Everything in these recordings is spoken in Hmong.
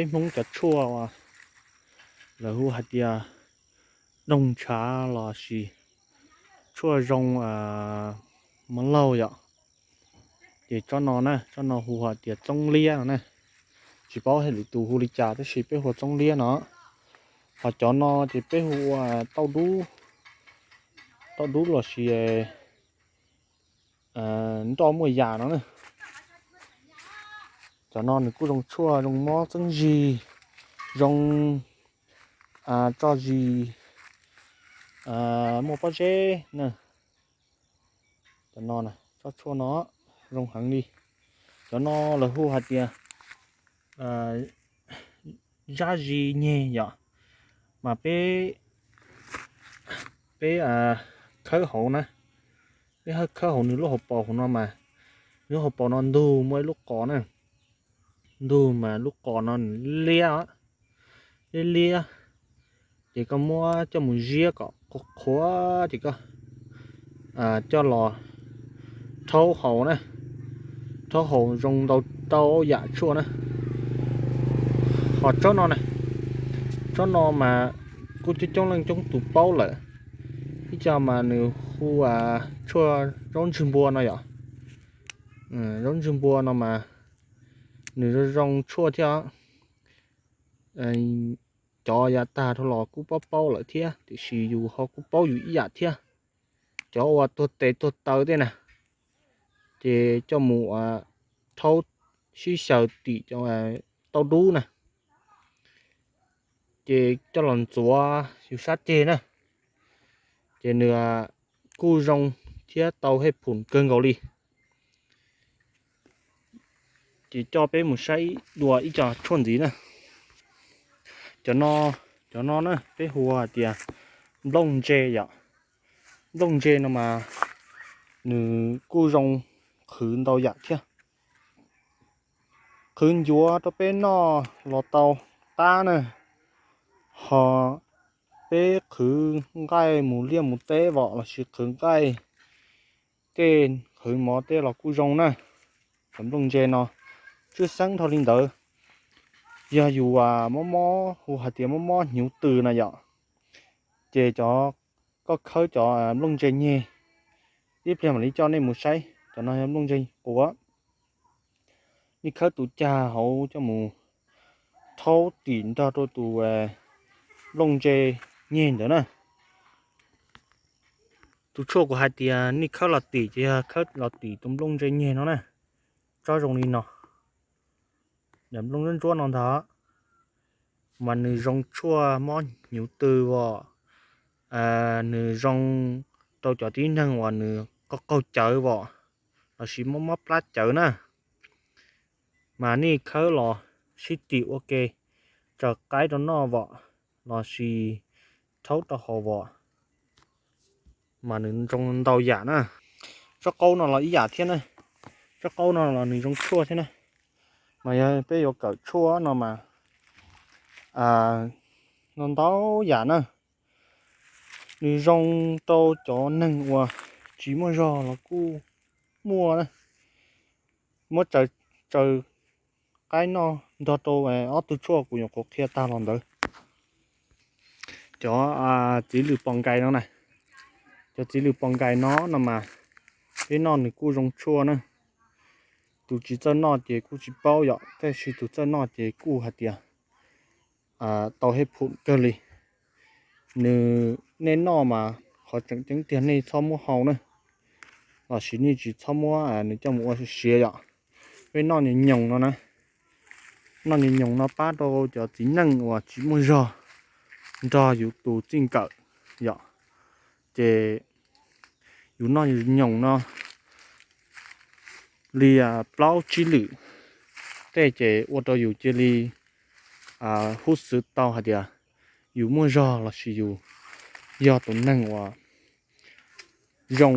peb Hmoob cov tshuaj uas lawv hu hais tias doog ntshav los sis tshuaj zoo mov laug yom. Ces tsob no na, tsob no hu hais tias txoob liab no na. Tsis paub hais lwm tus hu li cas tab sis peb hu ua txoob liab no. Ho cov no ces peb hu ua tauj dub, tauj dub los sis nroj muaj yam no na. Cov no nws kuj zoo tshuaj, zoo mob txeeb zig, zoo tso zis, muaj pob zeb na. Cov no, tsob tshuaj no zoo heev li. Cov no lawv hu hais tias zab zis nyeg yom. Mas peb, peb khawb hauv na, peb khawb hauv nws lub hauv paus hauv no mas, nws lub hauv paus no ntug muaj ib lub qos na. Ntug mas lub qos no nws liab, liab liab. Ces koj muab coj mus ziab kom qhuav qhuav ces koj coj los rhaub haus na. Rhaub haus zoo ntau tau yam tshuaj na. Ho tsob no na, tsob no mas kuj coob coob leej coob tus paub lawm. Ib co mas nws hu tshuaj zaub ntswg npua no yom. Zaub ntswg npua no mas nws zoo zoo tshuaj thiab. Cov yav tag dhau los kuj paub paub lawm thiab, tiam sis yus ho kuj paub yus ib yam thiab. Cov uas tuag tes tuag taw tej na, ces coj mus rhaub sib xyaw tim cov tauj dub na, ces coj los ntxuav yus sab ceg na, ces nws kuj zoo thiab tau hej phum kawg nkaus li. Ces coj peb mus saib dua ib co tshuaj ntxiv na. Cov no, cov no na peb hu hais tias nplooj ntse yom. Nplooj ntse no mas nws kuj zoo qhwv ntau yam thiab. Qhwv ncuav rau peb noj los tau qab na, ho peb qhwv nqaij mus liaj mus teb vom lossis qhwv nqaij tej, qhwv mov tej los kuj zoo na. Cov nplooj ntse no tshwj xeeb dhau li ntawd, yog yus mob mob hu hais tias mob mob hnyuv tws na yom, ces cov, koj khawb cov nplooj ntse nyeg. Ib pliag mam li coj nej mus saib, cov no yog nplooj ntse quav. Nej khawb tus cag hauv coj mus rhaub tim nrog rau tus nplooj ntse nyeg ntawd na. Tus tshuaj kuv hais tias nej khawb los tim ces yog khawb los tim tus nplooj ntse nyeg no na. Tsob zoo li no, nplooj ntsuab ntsuab no ntag, mas nws zoo tshuaj mob hnyuv tws vom, nws zoo rau cov tib neeg uas nws qaug qaug cawv vom, lossis mob mob plab cawv na. Mas nej khawb los sib tim ua ke, tsaws qaib rau noj vom, lossis rhaub rau haus vom, mas nws zoo ntau yam na. Tsob qaub no los ib yam thiab na, tsob qaub no los nws zoo tshuaj thiab na. Mas yog peb yuav kawm tshuaj no mas no ntau yam na. Nws zoo rau cov neeg uas tsis muaj zog los kuj muaj na. Muab tsaws qaib noj nrog rau ob tug tshuaj kuv nyuam qhuav qhia tag los ntawd. Cov txiv lws pos nkais no na, cov txiv lws pos nkais no no mas peb noj nws kuj zoo tshuaj na. Tus tsis txawj noj ces kuj tsis paub yom, tab sis tus txawj noj ces kuj hais tias tau hej phum kawg li. Nws, nej noj mas qhov tseem ceeb tiag nej txhob muab hau na, lossis nej tsis txhob muab nws coj mus ua siav yom. Peb noj nyoos nyoos no na, noj nyoos nyoos no pab rau cov txiv neej uas tsis muaj zog nrog yus tus txij nkawm yom. Ces yus noj nyoos nyoos no li plaub tsib lwm tej ces ua rau yus cia li hub xwv tau hais tias yus muaj zog lossis yus yog tus neeg uas zoo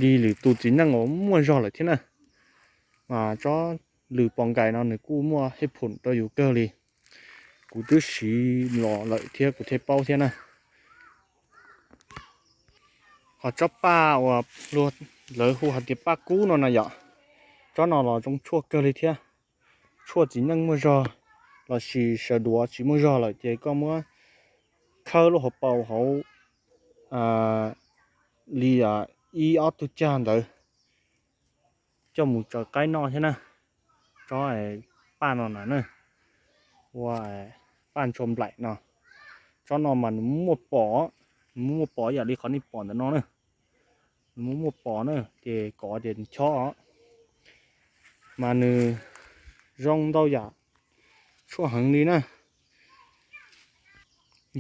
li lwm tus txiv neej uas muaj zog lawm thiab na. Mas tsob lws pos nkais no nws kuj muaj hej phum rau yus kawg li. Kuv twb siv los lawm thiab kuv thiaj paub thiab na. Ho tsob paj uas lawv hu hais tias paj kub no na yom, tsob no los zoo tshuaj kawg li thiab. Tshuaj txiv neej muaj zog, lossis sawv duav tsis muaj zog lawm ces koj muab khawb lub hauv paus hauv li ib ob tug cag ntawd coj mus tsaws qaib noj thiab na. Tsob paj no na, ua paj ntshua nplaim no. Tsob no mas nws muaj pom, nws muaj pom yam li qhov nej pom ntawm no na. Nws muaj muaj pom na ces kov tias chob os. Mas nws zoo ntau yam tshuaj heev li na.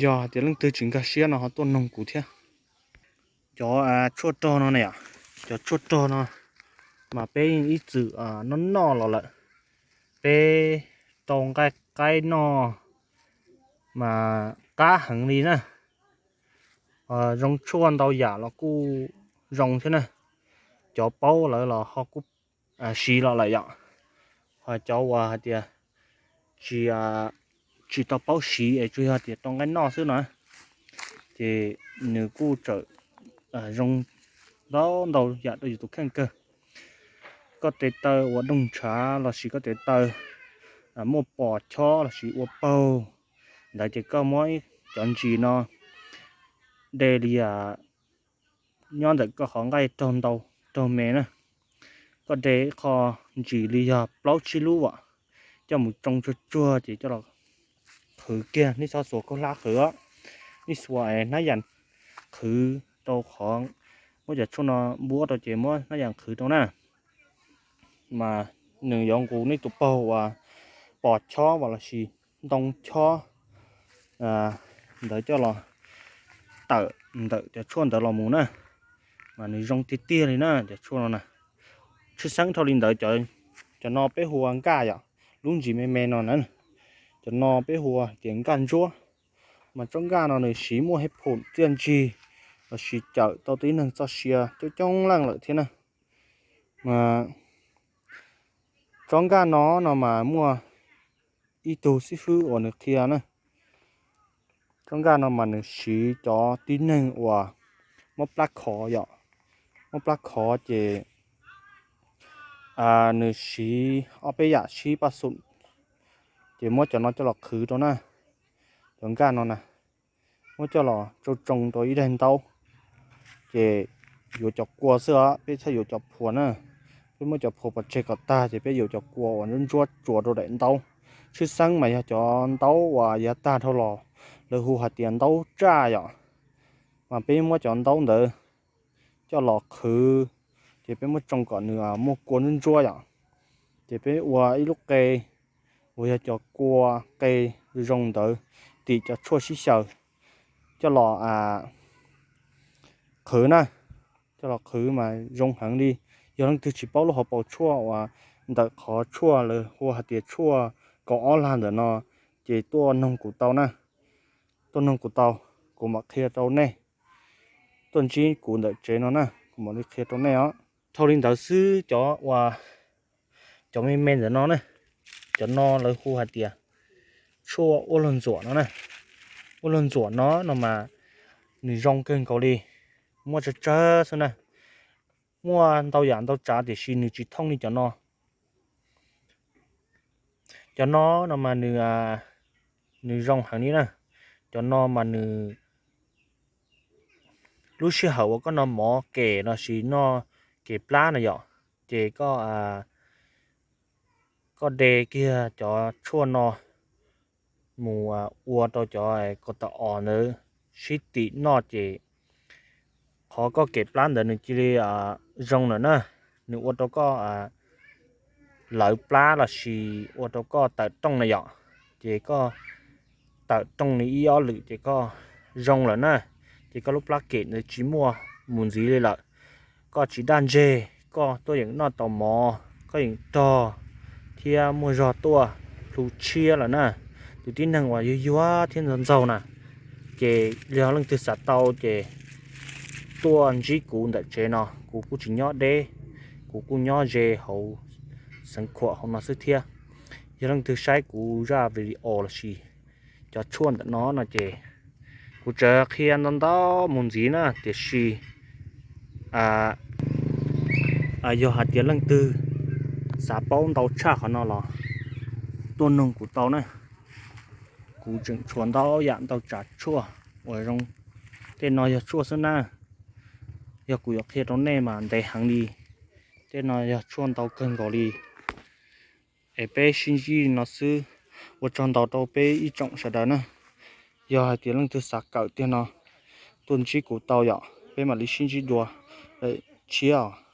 Yog hais tias leej twg tsis nkag siab no ho tuaj noog kuv thiab. Cov tshuaj rog no na, cov tshuaj rog no mas peb yeej ib txwm noj noj los lawm. Peb rau nqaij qaib noj mas qab heev li na. Zoo tshuaj ntau yam los kuj zoo thiab na. Cov paub lawm los ho kuj siv los lawm yom. Ho cov uas hais tias tsis, tsis tau paub siv es tsuas yog tias rau nqaij noj xwb no ces nws kuj tseem zoo ntau ntau yam rau yus tus kheej kawg. Koj tes taw ua doog ntshav lossis koj tes taw muaj pom chob lossis ua paug ntawd ces koj muab cov ntsis no de li nyob ntawm koj qhov nqaij raug ntau raug me na. Koj de qho ntsis li yog plaub tsib lub as, coj mus tsoo tsuag tsuag ces coj los qhwv kiag. Nej txhob xuas khaub hlab qhwv, nej xuas hnab yas qhwv rau qhov, muab cov tshuaj no npuab rau ces muab hnab yas qhwv rau na. Mas nws yuav nqus nej tus paug uas pom chob lossis ntoo chob ntawd coj los tawm ntawm cov tshuaj ntawd los mus na. Mas nws zoo tiag tiag li na cov tshuaj no na. Tshwj xeeb dhau li ntawd, cov no peb hu ua nkaj yom, lub ntsis me me no na. Cov no peb hu ua tias nkaj ntsuab. Mas tsob nkaj no nws siv muaj hej phum txiaj ntsig lossis cawm tau tib neeg txoj sia coob coob leej lawm thiab na. Mas tsob nkaj no no mas muaj ib tug xib fwb uas nws qhia na, tsob nkaj no mas nws siv cov tib neeg uas mob plab khov yom, mob plab khov ces nws siv ob peb yam sib paj xum ces muab cov no coj los qhwv rau na. Cov nkaj no na, muab coj los tsoo tsoo rau ib daim ntaub ces yuav cov kua xwb os, peb txhob yuav cov phua na. Peb muab cov phua pov tseg kom tag ces peb yuav cov kua uas ntsuab ntsuab tsuav rau daim ntaub. Tshwj xeeb mas yog cov ntaub uas yav tag dhau los, lawv hu hais tias ntaub tsaj yom. Mas peb muab cov ntaub ntawd coj los qhwv ces peb muab tsoo kom nws muaj kua ntsuab ntsuab yom. Ces peb ua ib lub qe uas yog cov kua qe zoo ntawd tim cov tshuaj sib xyaw coj los qhwv na, coj los qhwv mas zoo heev li. Yog leej twg tsis paub lub hauv paus tshuaj uas ntawm qhov tshuaj lawv hu hais tias tshuaj kaum ob lag ntawm no ces tuaj noog kuv tau na, tuaj noog kuv tau, kuv mam qhia rau nej. Tuaj ntsib kuv ntawm tsev no na, kuv mam li qhia rau nej os. Dhau li ntawd xwb, cov uas cov me me ntawm no na, cov no lawv hu hais tias tshuaj uab luag ntxuam no na. Uab luag ntxuam no no mas nws zoo kawg nkaus li, muaj tsawg tsawg xwb na. Muaj ntau yam ntau tsav tiam sis nws tsis thooj li cov no. Cov no no mas nws, nws zoo heev li na. Cov no mas nws lub sij hawm uas koj noj mov kem lossis noj kem plab na yom, ces koj, koj de kiag cov tshuaj no mus ua rau cov kaus taum os ntawd sib tim noj ces qhov koj kem plab ntawd nws cia li zoo lawm na. Nws ua rau koj lawv plab lossis ua rau koj tawm rooj na yom, ces koj tawm rooj li ib ob lwm ces koj zoo lawm na, ces koj lub plab kem ntawd tsis muaj mus ntxiv li lawm. Koj tsis daj ntseg, koj tuaj yeem noj tau mov, koj yeem rog thiab muaj zog tuaj hlu tshiab lawm na. Tus tib neeg uas yuag yuag thiab ntxaug ntxaug na, ces yog leej twg xav tau ces tuaj ntsib kuv ntawm tsev no, kuv kuj tsis nyob deb, kuv kuj nyob ze hauv xeev khuam hauv no xwb thiab. Yog leej twg saib kuv zaj video lossis cov tshuaj ntawm no no ces kuv tseem qhia ntau ntau mus ntxiv na, tiam sis yog hais tias leej twg xav paub ntau tshaj qhov no los tuaj noog kuv tau na. Kuv tseem tshuav ntau yam ntau tsav tshuaj uas zoo. Tej no yog tshuaj xwb na, yog kuv yuav qhia rau nej mas ntev heev li. Tej no yog tshuaj ntau kawg nkaus li. Es peb sib ntsib no xwb, ua tsaug ntau rau peb ib tsoom sawv daws na. Yog hais tias leej twg xav kawm tiag no, tuaj ntsib kuv tau yom, peb mam li sib ntsib dua. Tshiab os.